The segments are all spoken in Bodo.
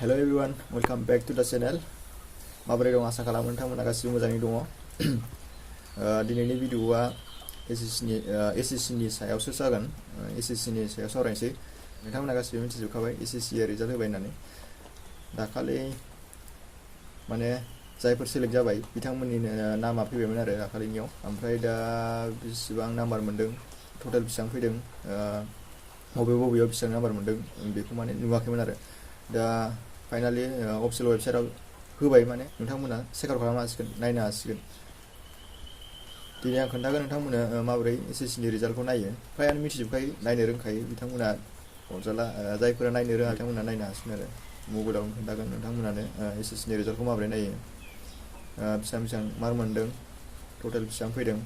Hello everyone, welcome back to the channel. माबोरै दं आसा खालामो नोंथांमोना गासिबो मोजाङै दङ। दिनैनि भिडिअआ SSC नि सायावसो जागोन। SSC नि सायाव सावरायनोसै। नोंथांमोना गासिबो मिथिजोबखाबाय SSC आ रिजाल्ट होबाय होननानै। दाखालि माने जायफोर सेलेक्ट जाबाय बिथांमोननि नामा फैबायमोन आरो दाखालिनियाव। ओमफ्राय दा बेसेबां नाम्बार मोन्दों, टटेल बेसेबां फैदों, बबेयाव बेसेबां नाम्बार मोन्दों बेखौ माने नुवाखैमोन आरो। दा फाइनालि अफिसियेल वेबसाइटआव होबाय, माने नोंथांमोना चेकआउट खालामनो हासिगोन, नायनो हासिगोन। दिनै आं खोन्थागोन नोंथांमोना माबोरै SSC नि रिजाल्टखौ नायो। फ्रायानो मिथिजोबखायो, नायनो रोंखायो बिथांमोना अरजाला। जायफोरा नायनो रोङा बिथांमोना नायनो हासिगोन आरो। मबाइलावनो खोन्थागोन नोंथांमोनानो SSC नि रिजाल्टखौ माबोरै नायो, बेसेबां मार्क मोन्दों, टटेल बेसेबां फैदों,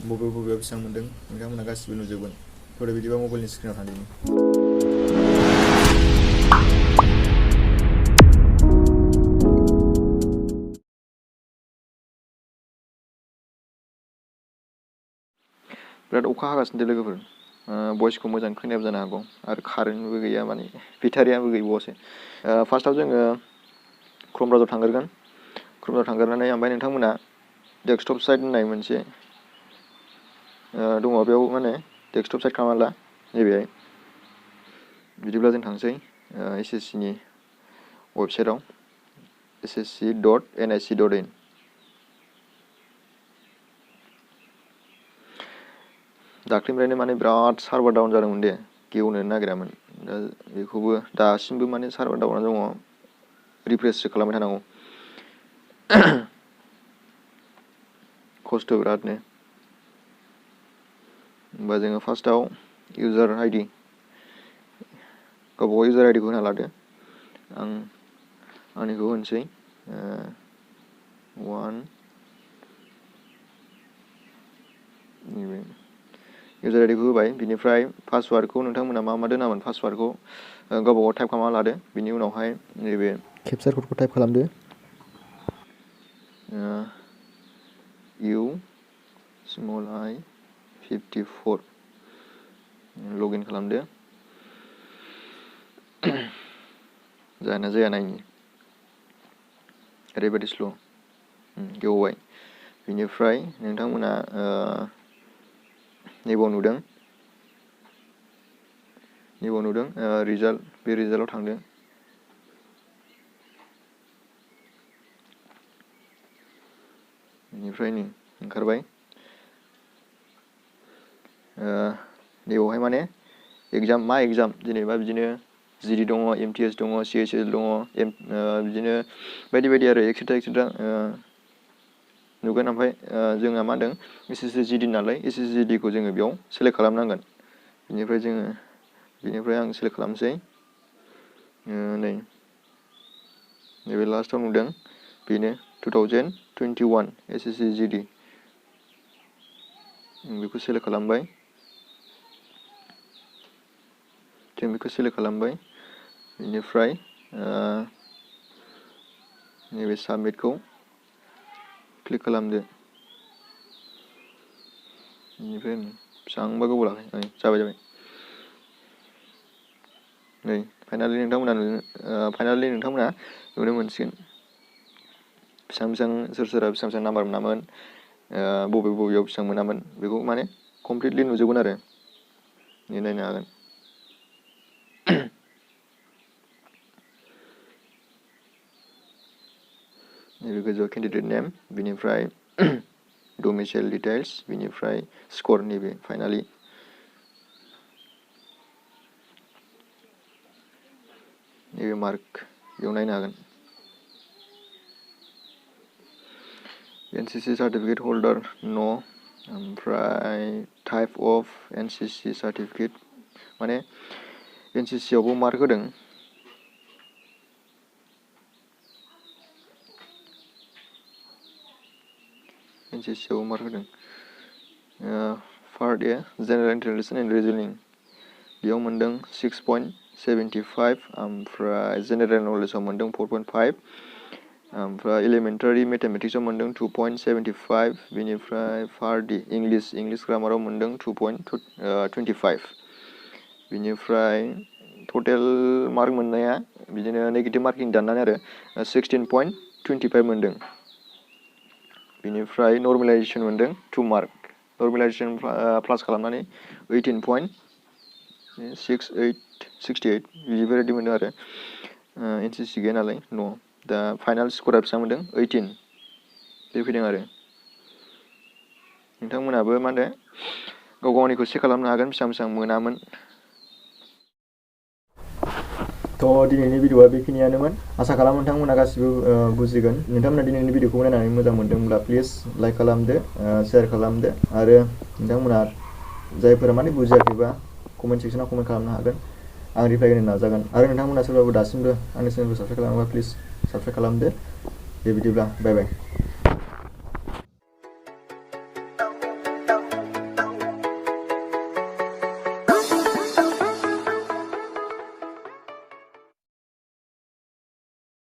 बबेयाव बेसेबां मोन्दों, नोंथांमोना गासिबो नुजोबगोन। थ'दे बिदिबा मबाइलनि स्क्रिनाव थांदिनि। बिराद अखा हागासिनो दे लोगोफोर। भइसखौ मोजां खोनायाबो जानो हागौ आरो कारेन्टबो गैया, माने बेटारियाबो गैबावासो। फार्स्टआव जोङो क्रोम ब्राउजाराव थांग्रोगोन। क्रोमआव थांग्रोनानै ओमफ्राय नोंथांमोना डेस्कटप साइट होननाय मोनसे दङ, बेयाव माने डेस्कटप साइट खालामना ला नैबेहाय। बिदिब्ला जों थांसै SSC नि वेबसाइटआव ssc.nic.in। दाख्लैनिफ्रायनो माने बिराद सार्भार डाउन जादोंमोन दे, गेवनो नागिरामोन। दा बेखौबो दासिमबो माने सार्भार डाउन दङ, रिफ्रेससो खालामबाय थानांगौ। खस्थ' बिरादनो। होमबा जोङो फार्स्टआव इउजार आइडि, गावबागाव इउजार आइडिखौ होना लादो। आं आंनिखौ होनोसै 1 नैबे इउजार आइडिखौ होबाय। बिनिफ्राय पासवार्डखौ नोंथांमोना मा दोनामोन, पासवार्डखौ गावबागाव टाइप खालामना लादो। बिनि उनावहाय नैबे केपचार क'डखौ टाइप खालामदो। U_I_54 लगइन खालामदो। जाना जाया नायनि, ओरैबायदि स्ल' गेवबाय। बिनिफ्राय नोंथांमोना नैबाव नुदों रिजाल्ट, बे रिजाल्टआव थांदो। बेनिफ्राय नै ओंखारबाय। नैबावहाय माने मा एग्जाम जेनेबा बिदिनो GD दङ, MTS दङ, CHL दङ, बिदिनो बायदि बायदि आरो एक्सेट्रा नुगोन। ओमफ्राय जोंहा मा होनदों SSC GD नालाय, SSC GD खौ जोङो बेयाव सेलेक्ट खालामनांगोन। बिनिफ्राय आं सेलेक्ट खालामसै। नैबे लास्टआव नुदों बेनो 2021 SSC GD। बेखौ सेलेक्ट खालामबाय। जों बेखौ सेलेक्ट खालामबाय। बेनिफ्राय नैबे साबमिटखौ क्लिक खालामदो। बेनिफ्राय बेसेबांबा गोबाव लाखायो, जाबाय। नै फाइनालि नोंथांमोना नुनो मोनसिगोन सोरहा बेसेबां नाम्बार मोनामोन, बबेयाव बेसेबां मोनामोन, बेखौ माने कमप्लिटलि नुजोबगोन आरो नायनो हागोन। नैबे गोजौआव केन्डिडेट नेम, बिनिफ्राय डमिसाइल डिटेल्स, बिनिफ्राय स्कर। नैबे फाइनालि नैबे मार्क, बेयाव नायनो हागोन। NCC सार्टिफिकेट हल्डार न', ओमफ्राय टाइप अफ NCC सार्टिफिकेट, माने NCC आवबो मार्क होदों। NCC आवबो मार्क होदों। Part A general intelligence and reasoning, बेयाव मोनदों 6.75, ओमफ्राय जेनेरेल नलेजाव मोनदों 4.5, ओमफ्राय एलिमेन्टारि मेथामेटिक्सआव मोनदों 2.75, बेनिफ्राय पार्ट डी इंलिस ग्रामाराव मोनदों 2.25। बिनिफ्राय टटेल मार्क मोननाया बिदिनो नेगेटिभ मार्किं दाननानै आरो 16.25 मोनदों। बिनिफ्राय नर्मेलाइजेसन मोनदों 2 मार्क। नर्मेलाइजेसन प्लास खालामनानै 18.68 बिदिबायदि मोनदों आरो एनसिसि गैया नालाय न'आव। दा फाइनाल स्करा बेसेबां मोनदों 18 बे फैदों आरो नोंथांमोनाबो मा होनो गाव गावनिखौ चेक खालामनो हागोन बेसेबां मोनामोन। थ' दिनैनि भिडिअआ बेखिनियानोमोन। आसा खालामो नोंथांमोना गासिबो बुजिगोन। नोंथांमोना दिनैनि भिडिअखौ नायनानै मोजां मोनदोंब्ला प्लिज लाइक खालामदो, शेयार खालामदो आरो नोंथांमोना जायफोरा माने बुजियाखैबा कमेन्ट सेक्सनाव कमेन्ट खालामनो हागोन। आं रिप्लाइ होनो नाजागोन। आरो नोंथांमोना सोरबाबो दासिमबो आंनि चेनेलखौ साबस्क्राइब खालामाबा प्लिज साबस्क्राइब खालामदो। दे बिदिब्ला बाय बाय।